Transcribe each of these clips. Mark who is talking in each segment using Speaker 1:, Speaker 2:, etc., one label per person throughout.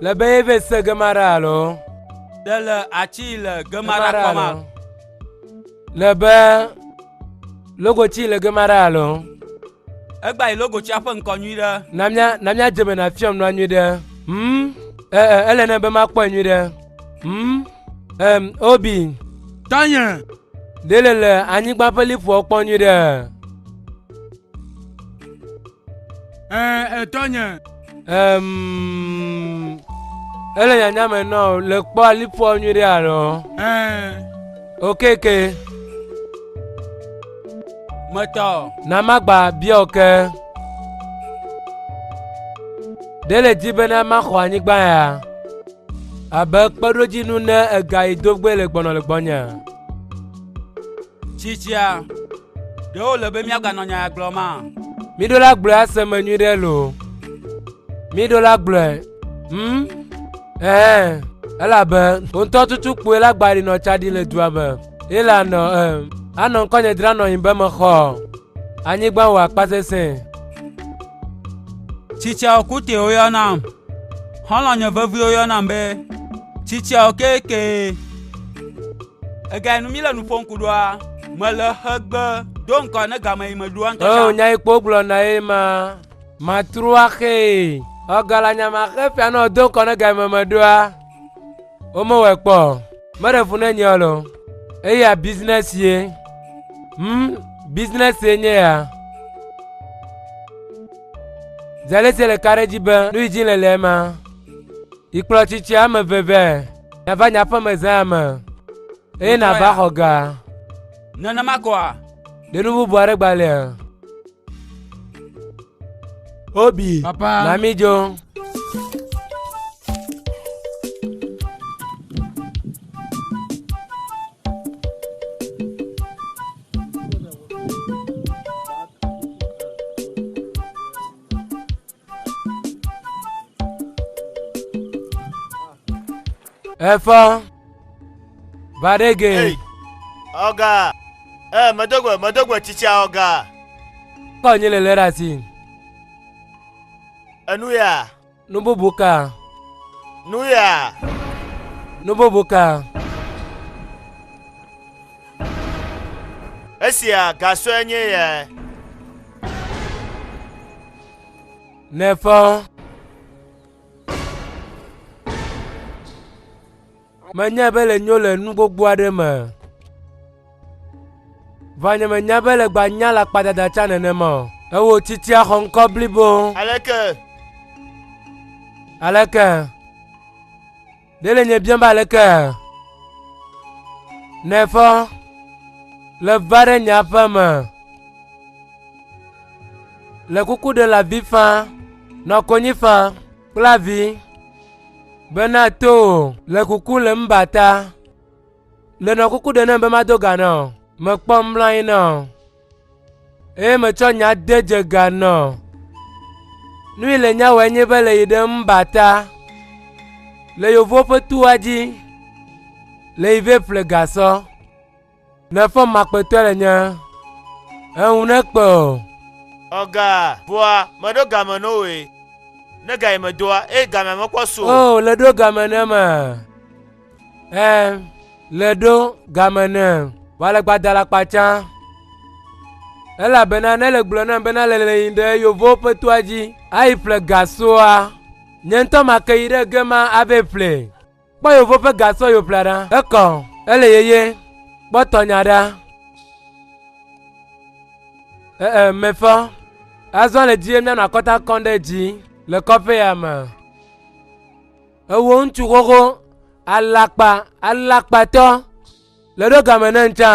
Speaker 1: Le be ye vɛ se gema ɖe alo?
Speaker 2: Ɖe le atsi yi le gema ɖe kpɔm alo?
Speaker 1: Le be logotsi le gema ɖe alo?
Speaker 2: Egba yi logotsia ƒe ŋkɔ nyui ɖe.
Speaker 1: Na mía na mía dzeme na fiɔm nua nyui ɖe. Hmm? E, e, ele ne be makpɔe nyui ɖe. Hmm? Em, Obi.
Speaker 3: Tanye.
Speaker 1: Ɖe le le anyigba ƒe liƒoa kpɔ nyui ɖe.
Speaker 3: Ɛ, etɔnye.
Speaker 1: Em, ele nyanya me nɔ le kpɔ aliƒoa nyui ɖe alo?
Speaker 3: Ɛ.
Speaker 1: Okeke.
Speaker 2: Metɔ.
Speaker 1: Na magba biɔ ke. Ɖe le di bena maxɔ anyigba ya abe kpeɖodzinu ne ega yi dogbe le gbɔnɔ le gbɔnye.
Speaker 2: Tsitsia, ɖe wòle be míaganɔ nya ya gblɔm ma?
Speaker 1: Míɖo la gblɔe ase me nyui ɖe loo. Míɖo la gblɔe. Hmm? Ɛhɛn. Elabe wò ŋutɔ tutu kpoe la gba ɖi nɔ tsa ɖi le dua me. Ye la nɔ em anɔ ŋkɔnye dzra nɔ anyi be mexɔ anyigba wɔ akpa sesẽ.
Speaker 2: Tsitsiawo kutewo yɔnam. Xɔlɔ̃nye veviwo yɔnam be tsitsiawo keke. Ega yi nu mi le nu ƒom ku ɖoa, mele xegbe do ŋkɔ ne game yi meɖoa ŋutɔ
Speaker 1: Oh,
Speaker 2: tsã.
Speaker 1: nya yi kpo gblɔ na ye ma. Matru axe. Ɔgala nya ma xe fia nɔ do ŋkɔ ne game meɖoa. Womewɔe kpɔ o. Meɖe fu ne nye lo. Eya business ye. Hmm, business ye nye ya. Zalese le ka ɖe dzi be nu yi dzi le le ema. Yi kplɔ tsitsia ame veve. Nava nye aƒeme zã me. Eye nava xɔ ga.
Speaker 2: Nenema koa?
Speaker 1: Ɖe nu bubu aɖe gbalia? Obi.
Speaker 3: Papa.
Speaker 1: Na mi dzo. Efɔ. Va ɖe ge.
Speaker 4: Hey, ọ̀gá ẹ mẹdọgbẹ mẹdọgbẹ tsitsia ọ̀gá
Speaker 1: Kɔ nye le lé ɖe asi.
Speaker 4: enu ya
Speaker 1: Nu bubu ka?
Speaker 4: nu ya
Speaker 1: Nu bubu ka?
Speaker 4: esia gasɔe nye yɛ
Speaker 1: Nefɔ. Menya be le nyo le nu gbogbo aɖe me. Vɔ nye menya be le gba nya le akpadada tsã nenema o. Ewò tsitsia xɔ ŋkɔ blibo.
Speaker 4: Aleke?
Speaker 1: Aleke? Ɖe le nye biam be aleke? Nefɔ. Le va ɖe nye aƒe me. Le kuku ɖe le avi fam, nɔ konyi fam kple avi. Bena to o, le kuku le ŋbata. Le nɔ kuku ɖe nam be mado ga nɔ. Mekpɔ mlɔ anyi nɔ. Eye metsɔ nya de dze ga nɔ. Nu yi le nya wɔe nye be le yi ɖe ŋbata. Le yevuwo ƒe toa dzi. Le yi vɛ ƒle gasɔ. Ne fɔ makpetɔe le nye. Eŋu ne kpe o.
Speaker 4: Ɔga, vɔa meɖo game ne woe. Ne ga yi medoa, eye gamea mekpɔ su o.
Speaker 1: O, le ɖo game ne me. Ɛ, le ɖo game ne. Vɔa le gbadala kpatsa. Elabena ne le gblɔ nam bena le le yi ɖe yevuwo ƒe toa dzi ayi ƒle gasɔa, nye ŋutɔ make yi ɖe gema ave ƒle. Kpɔ yevu ƒe gasɔ yi wòƒlea ɖa. Ekɔ, ele yeye. Kpɔ tɔnya ɖa. Ee, mefɔ. Azɔ le dzi míanɔ akɔta kɔm ɖe dzi le kɔƒe ya me. Ewò ŋutsu xoxo, alakpa, alakpatɔ. Le ɖo game ne ŋtsã.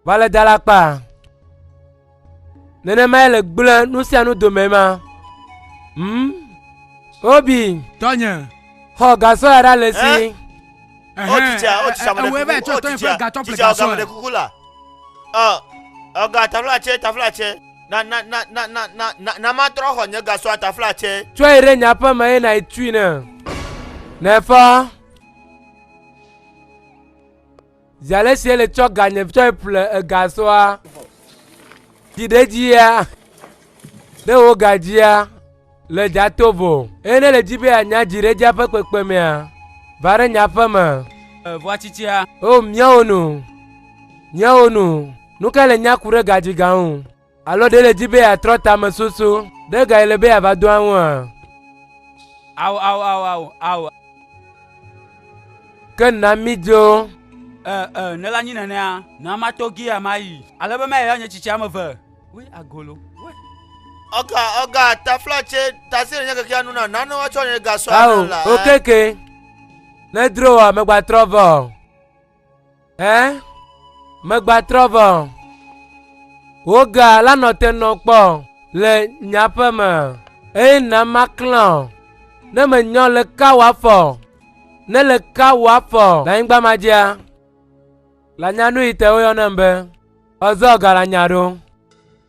Speaker 1: Va le da alakpa. Nenemae le gblẽ nu sia nu dome ma. Hmm? Obi.
Speaker 3: Tɔnye.
Speaker 1: Xɔ gasɔ ya ɖa le si.
Speaker 4: O tsitsia, o tsitsia me ɖe kuku, o tsitsia, tsitsia o game ɖe kuku la. Ɔ, ɔga tafla tse, tafla tse. Na na na na na na na na ma trɔ xɔ nye gasɔa tafla tse.
Speaker 1: Tsɔe yi ɖe nye aƒe me eye nàyi tui ne. Nefɔ. Zi ale si ele tsɔ ganye tsɔe ƒle egasɔa, dzi ɖe edzia, ɖe wò ga dzia, Le dzatovo. Eye ne le di be yeanya dziɖedzia ƒe kpekpemea, va ɖe nye aƒe me.
Speaker 2: Vɔa tsitsia.
Speaker 1: O, míawo nu. Míawo nu. Nu kae le nya ku ɖe gadziga ŋu? Alo ɖe le di be yeatrɔ tamesusu ɖe ga yi le be yeava doa ŋua?
Speaker 2: Ao, ao, ao, ao, ao.
Speaker 1: Ke na mídzo.
Speaker 2: E, e, ne le anyi nenea, na mato gia mayi. Ale be mayɔ nye tsitsi ame eve. Wui agolo. Wui.
Speaker 4: Ɔga, ɔga, taflatse, tasi le nye kekea nu na, nane woatsɔ nye gasɔ
Speaker 1: Ao,
Speaker 4: la.
Speaker 1: okeke. Ne dro wɔ, megbatrɔ vɔ. Ɛ? Megbatrɔ vɔ. Wò ga la nɔ te nɔ kpɔ le nye aƒe me eye na maklã o. Ne menyɔ le ka wò afɔ, ne le ka wò afɔ le anyigba ma dzia, le anya nu yi te woyɔnam be Ɔzɔ ga le anya ɖo.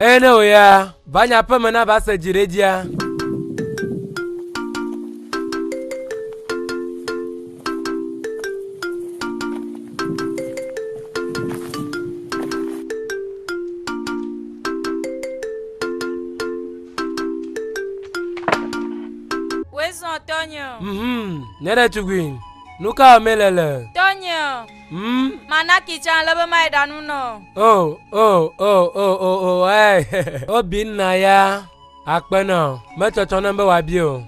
Speaker 1: Eye ne wò ya, va nye aƒe me na va se dzi ɖe dzia.
Speaker 5: Wezɔ tɔnye.
Speaker 1: Mhm, nye ɖetugbui, nu ka wɔm le le?
Speaker 5: Tɔnye.
Speaker 1: Hmm?
Speaker 5: Mana kitsa ale be mayi ɖa nu nɔ.
Speaker 1: Oh, oh, oh, oh, oh, oh, hey. Obi nna ya akpe nɔ. Metsɔtsɔ nam be wòabi o.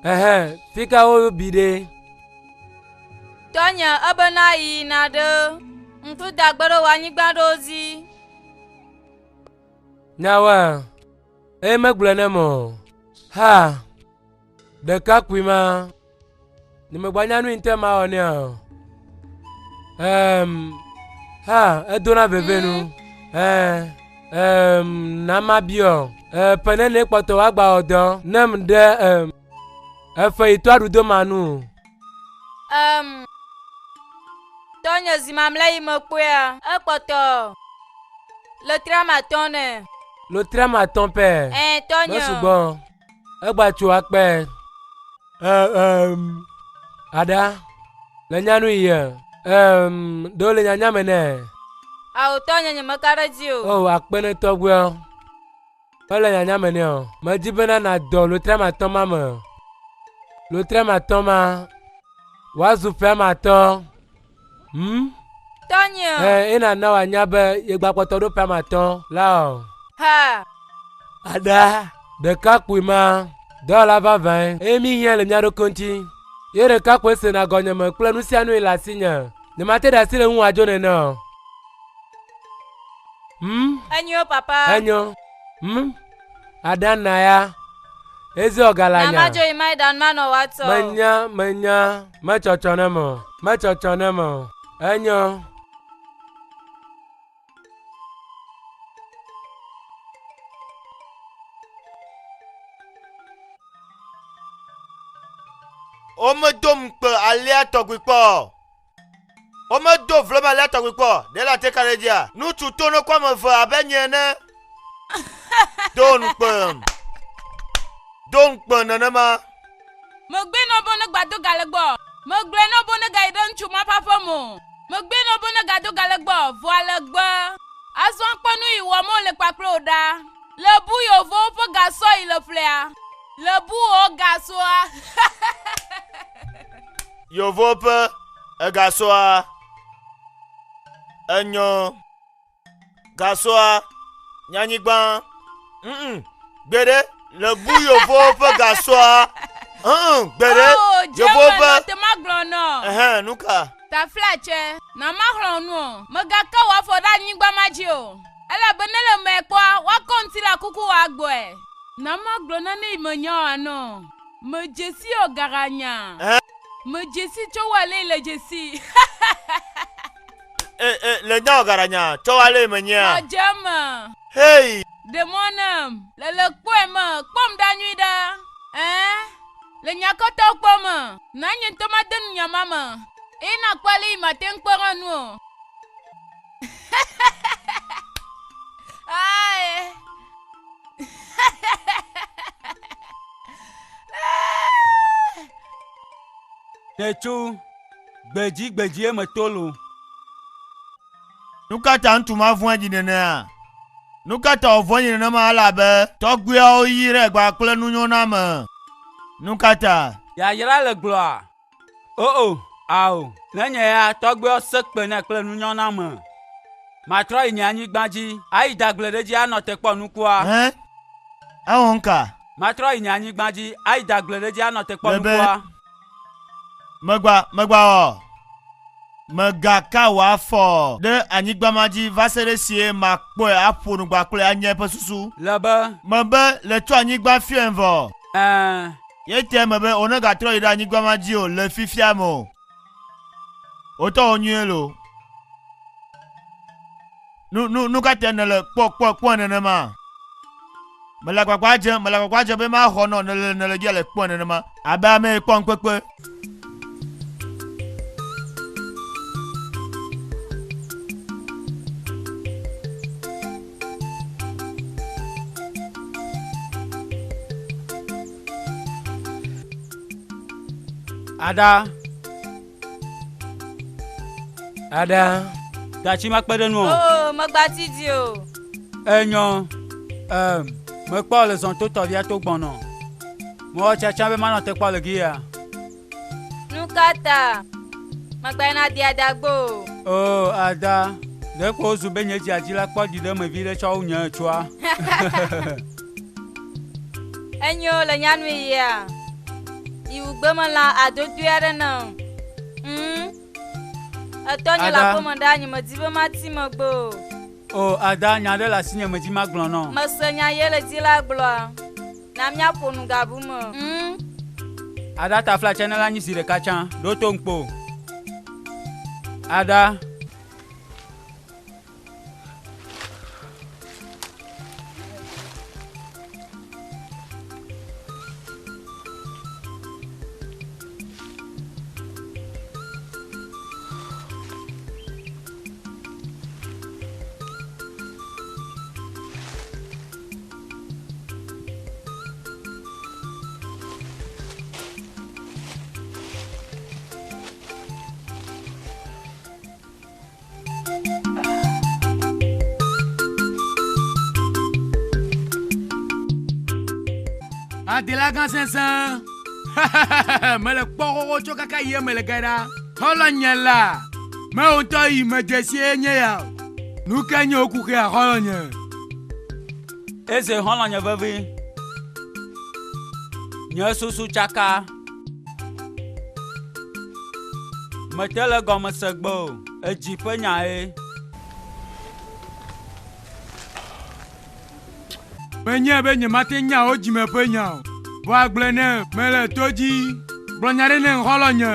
Speaker 1: Ehe, fi ka wobi ɖe?
Speaker 5: Tɔnye ebena yina ɖe ŋutsu dagbe ɖe wò anyigba ɖewo dzi.
Speaker 1: Nyawoa, eye megblɔe nem o. Ha, ɖekakpui ma. Nyemegbanya nu yi ŋutɔ mawɔ nɛ o. Em, ha, edona veve nu. Ɛ, em, na mabiɔ. E, ƒe nene kpɔtɔ woagba wɔ dɔ nem ɖe em, efe yi tɔ aɖu do ma nu.
Speaker 5: Em, tɔnye zi mamlɛ yi mekpɔea, ekpɔtɔ le tri ame atɔ̃ nɛ.
Speaker 1: Le tri ame atɔ̃ pɛ.
Speaker 5: Ɛ, tɔnye.
Speaker 1: Mesugbɔ. Egba tso akpe. Ehm, aɖa, le nyanu yie. Ehm, ɖewo le nyanya me nɛ.
Speaker 5: Ao tɔnye nye meka ɖe dzi o.
Speaker 1: Oh, akpe ne tɔgbuiɔ. Mele nyanya me nɛ o. Medi bena nàdɔ lotri ame atɔ̃ ma me. Lotri ame atɔ̃ ma, woazu ƒe ame atɔ̃. Hmm?
Speaker 5: Tɔnye.
Speaker 1: Ɛ, eye nàna wòanya be yegbakpɔtɔ ɖo ƒe ame atɔ̃ la o.
Speaker 5: Ha.
Speaker 1: Aɖa, ɖekakpui ma, dɔwɔla vavãe, eye míhiãe le mía ɖokui ŋuti. Ye ɖekakpui sena gɔnyeme kple nu sia nu yi le asinye. Nyemate ɖe asi le ŋu wòadzo nene o. Hmm?
Speaker 5: Enyo, papa.
Speaker 1: Enyo. Hmm? Aɖa na ya. Ezi ɔgalanya.
Speaker 5: Na madzo yi ma yi ɖa nu manɔ woatɔ.
Speaker 1: Menya, menya, metsɔtsɔ ne me o. Metsɔtsɔ ne me o. Enyo.
Speaker 4: Womedo ŋukpe alea tɔgbi kpɔ o. Womedo vlom alea tɔgbi kpɔ o. Ɖe nàte ka ɖe edzia? Ŋutsu tonokɔ ame eve abe nye ene do ŋukpem. Do ŋukpem nenema.
Speaker 6: Megbee na wo be wonegbado ga le gbɔ. Megblɔe na wo be wonegayi ɖe ŋutsu ma ƒe aƒe me o. Megbee na wo be wonegado ga le gbɔ o, vɔa le gbe. Azɔ kpɔ nu yi wɔm wole kpakple wò ɖa. Le bu yevowo ƒe gasɔ yi le ƒlea. Le bu wò gasɔa.
Speaker 4: Yevowo ƒe egasɔa. Enyo. Gasɔa, nye anyigba. Mm, gbeɖe, le bu yevowo ƒe gasɔa. Mm, gbeɖe,
Speaker 6: Oh,
Speaker 4: yevowo
Speaker 6: German,
Speaker 4: ƒe.
Speaker 6: nɔ te magblɔ nɔ.
Speaker 4: Ɛhɛn, nu ka?
Speaker 6: Taflatse, na maxlɔ̃ nu o. Mègake wò afɔ ɖe anyigba ma dzi o. Elabe ne le mɛ kpɔa, woakɔ ŋuti le akuku wò agbɔe. Na magblɔ nane yi menya oa nɔ. Medze si o garanya.
Speaker 4: Ɛhɛn.
Speaker 6: Medze si tso wo ale yi le dze si.
Speaker 4: E, e, le nya ɔgaranya, tsɔ ale me nyea.
Speaker 6: Nɔ dze me.
Speaker 4: Hey!
Speaker 6: Ɖe mɔ nam. Le le kpɔe me, kpɔm ɖa nyui ɖe. Ɛ̃, le nya kɔtɔwo kpɔ me. Na nye ŋutɔ made nu nya ma me. Eye nakpɔ ale yi mate ŋu kpe ɖe enu o. Ae.
Speaker 2: Ɖetsu. Gbedzi gbedzie meto lo.
Speaker 4: Nu ka ta ŋutsu ma vɔ̃e dzi nenea? Nu ka ta wòvɔ̃ nyi nenema elabe tɔgbuiawo yi ɖe gba kple nunyoname. Nu ka ta?
Speaker 2: Yayra le gblɔa. O ao. Ne nye ya tɔgbuiawo se kpe nɛ kple nunyoname. Matrɔ yi nye anyigba dzi ayi dagble ɖe dzi anɔ te kpɔ nukua.
Speaker 4: Hẽ? Ewɔ ŋka?
Speaker 2: Matrɔ yi nye anyigba dzi ayi dagble ɖe dzi anɔ te kpɔ
Speaker 4: Lebe.
Speaker 2: nukua.
Speaker 4: Megba megba wɔ. Megaka wò afɔ ɖe anyigba ma dzi va se ɖe sie makpɔe aƒo nu gba kple anye eƒe susu.
Speaker 2: Lebe.
Speaker 4: Mebe le tsɔ anyigba fiɔe vɔ.
Speaker 2: Ɛɛ.
Speaker 4: Ye te me be wòne gatrɔ yi ɖe anyigba ma dzi o le fifia me o. Wotɔ wò nyuie lo. Nu nu nu ka te nèle kpɔ kpɔ kpɔe nenema? Mele agbagba dzem mele agbagba dzem be maxɔ nɔ nèle nèle dzi le kpɔe nenema abe ame yi kpɔ ŋukpekpe.
Speaker 2: Ada.
Speaker 1: Ada.
Speaker 2: Gatsi ma kpe ɖe nu o.
Speaker 5: Oo, megba ti di o.
Speaker 2: Enyo. Mekpɔ le zɔn to tɔvia to gbɔnɔ. Mewɔ tsatsa be manɔ te kpɔ le gia.
Speaker 5: Nu ka ta? Megba yina dia dagbo o.
Speaker 2: Oo, Ada. Ɖe ko wozu be nye dzia dzi la kpɔ ɖi ɖe me vi ɖe tsɔ wu nye tsɔa.
Speaker 5: Enyo le nyanu yia. Iwu gbemelã adodoe aɖe nam. Etɔ nye le
Speaker 2: Ada.
Speaker 5: aƒeme ɖa nye medi be mati megbe o.
Speaker 2: O, Ada, nya ɖe le asinye medzi magblɔ nɔ.
Speaker 5: Mese nya ye le dzi la gblɔa. Na míaƒo nu gabu me.
Speaker 2: Ada ta fla tsɛ ne la nyi zi ɖeka tsã. Ɖo to ŋkpo. Ada.
Speaker 3: Adela gã sesẽ. Mele kpɔ xoxo tso kaka yi eme le ge ɖa. Xɔlɔ nye la. Mewo ŋutɔ yi me dzesie nye ya o. Nu ke nye wo kuxia xɔlɔ nye.
Speaker 2: Eze xɔlɔ nye vevi. Nye susu tsaka. Mete le gɔmese gbɔ o. Edzi ƒe nyae.
Speaker 3: Menye be nyemate nya wo dzime ƒe nya o. Vɔ agblɔe ne mele to dzi. Gblɔ nya ɖe ne xɔlɔ nye.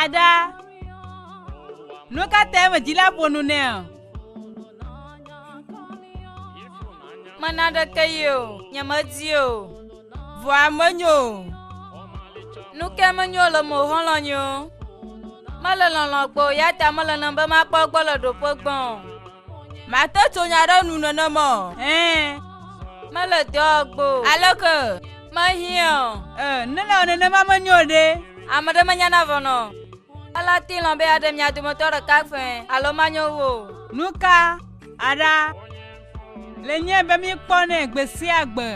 Speaker 6: Ada. Nu ka ta medzi la ƒo nu nɛ o?
Speaker 5: Mena ɖeke yi o. Nye medi o.
Speaker 6: Vɔa menyo o.
Speaker 5: Nu ke menyo le mo xɔlɔ̃ nyo. Mele lɔlɔ̃ gbɔ ya ta mele nem be makpɔ gbɔ le ɖoƒe gbɔ.
Speaker 6: Mate tso nya ɖe nu nenema o.
Speaker 7: Ɛɛ.
Speaker 5: Mele dɔ gbɔ.
Speaker 6: Aleke?
Speaker 5: Mehiã o.
Speaker 7: E, ne le nenema menyo ɖe.
Speaker 5: Ame ɖe menyana vɔ nɔ. Ela te lɔ̃ be yeaɖe mia dometɔ ɖeka fɛ̃ alo manyo wo.
Speaker 7: Nu ka? Aɖa. Le nye be míkpɔnɛ gbe sia gbe.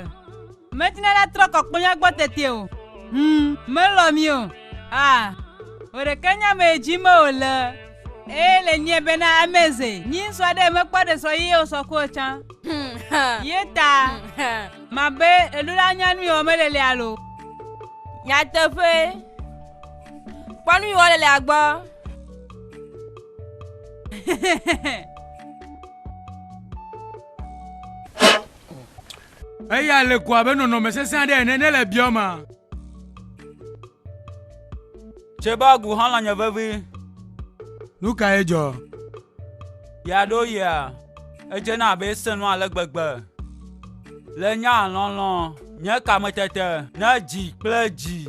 Speaker 7: Medina la trɔ kɔkpɔ mía gbɔ tete o. Melɔ mi o. Ah, wò ɖeke nye ame yi dzi me wòle. Eye le nye bena ameze nyi ŋusɔ aɖe mekpɔ ɖe sɔ ye wòsɔ ko tsã. Ye ta mabe eɖo la nya nu yi wɔm mele le alo.
Speaker 6: Nyateƒe. Kpɔ nu yi wɔm le lea gbɔ.
Speaker 3: Eya le ko abe nɔnɔme sesẽ aɖe ene ne le biɔ ma.
Speaker 2: Tsebɔgu xɔlɔ̃ nye vevi.
Speaker 3: Nu kae dzɔ?
Speaker 2: Ya ɖo yia, edzena abe ese nu ale gbegbe. Le nya lɔlɔ̃ nye kametete ne dzi kple dzi.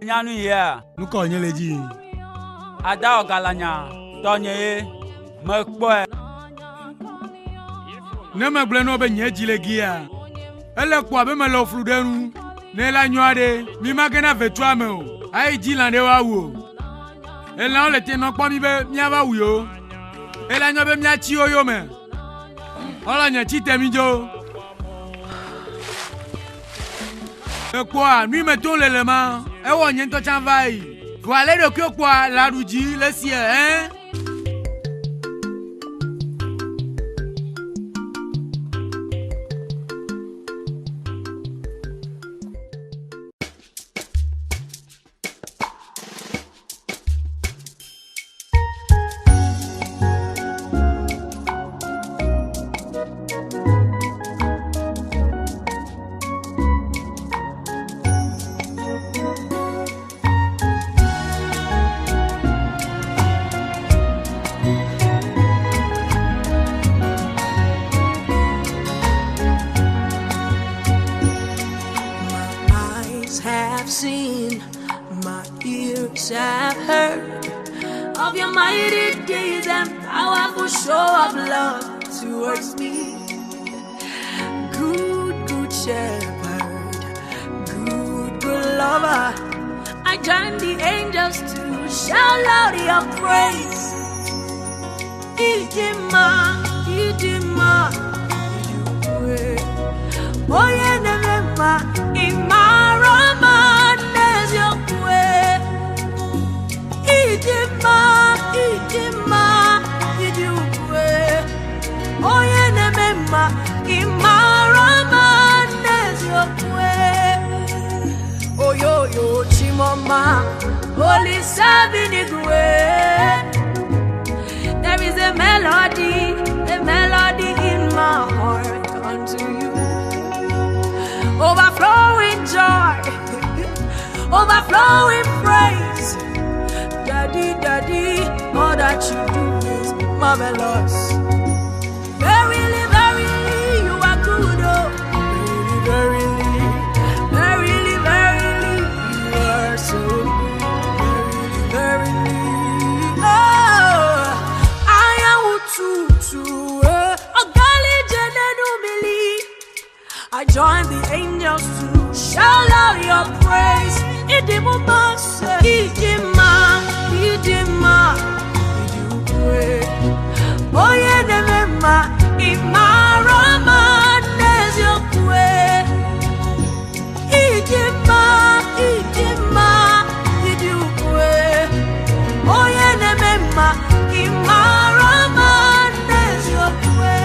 Speaker 2: Nya nu yia.
Speaker 3: Nu ka wònye le dzi?
Speaker 2: Ada ɔgalanya tɔnye ye mekpɔe.
Speaker 3: Ne megblɔe na wo be nye dzi le gia, ele kpo abe mele wò flu ɖe nu. Ne la nyɔ aɖe, mi magena vetua me o. Ayi dzi lã ɖe woawu o. Elãwo le te nɔ kpɔ mi be míava wu yewo. Ela nyɔ be míatsi wo yome. Xɔlɔ̃ nye tsi te mi dzo. Ekpɔa nu yi me tom le le ma, ewɔ nye ŋutɔ tsã va yi. Vɔ ale ɖokuiwo kpɔa lãɖu dzi le sie, ɛ?
Speaker 8: Eyes have seen, my ears have heard of your mighty deeds and powerful show of love towards me. Good, good shepherd, good, good lover. I join the angels to shout out your praise. Idima, Idima, you Oye nemema imarama neziokwe. Idima, Idima, idiukwe. Oye nemema imarama neziokwe. Oyoyo chimoma, holy sabinigwe. There is a melody in my heart unto you. Overflowing joy, overflowing praise. Daddy, daddy, all that you do is marvelous. Verily, verily, you are good, oh. Verily, verily, verily, verily, you are so good. Verily, verily, oh. I am tutu, Ogali jenenumili. I join the angels to shout out your praise. Idimumase, idima, idima, idukwe. Oye nemema, imarama neziokwe. Idima, idima, idukwe. Oye nemema, imarama neziokwe.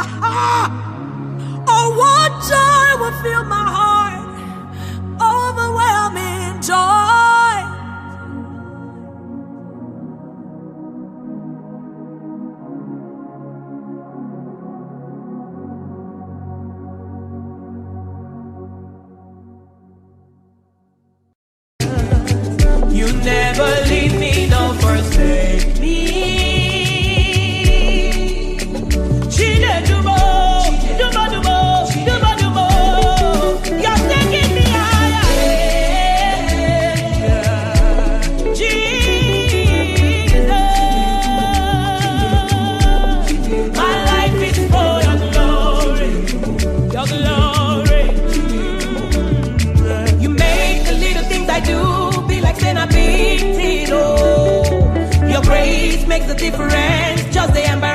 Speaker 8: Oh, what joy will fill my heart, overwhelming joy.
Speaker 9: You never leave me, nor forsake me. Chinedumo, dumo, dumo, dumo, dumo. You're taking me higher. Jesus, my life is for your glory, your glory. You make the little things I do be like saying a big deal. Oh, your grace makes the difference. Just the embarrassment.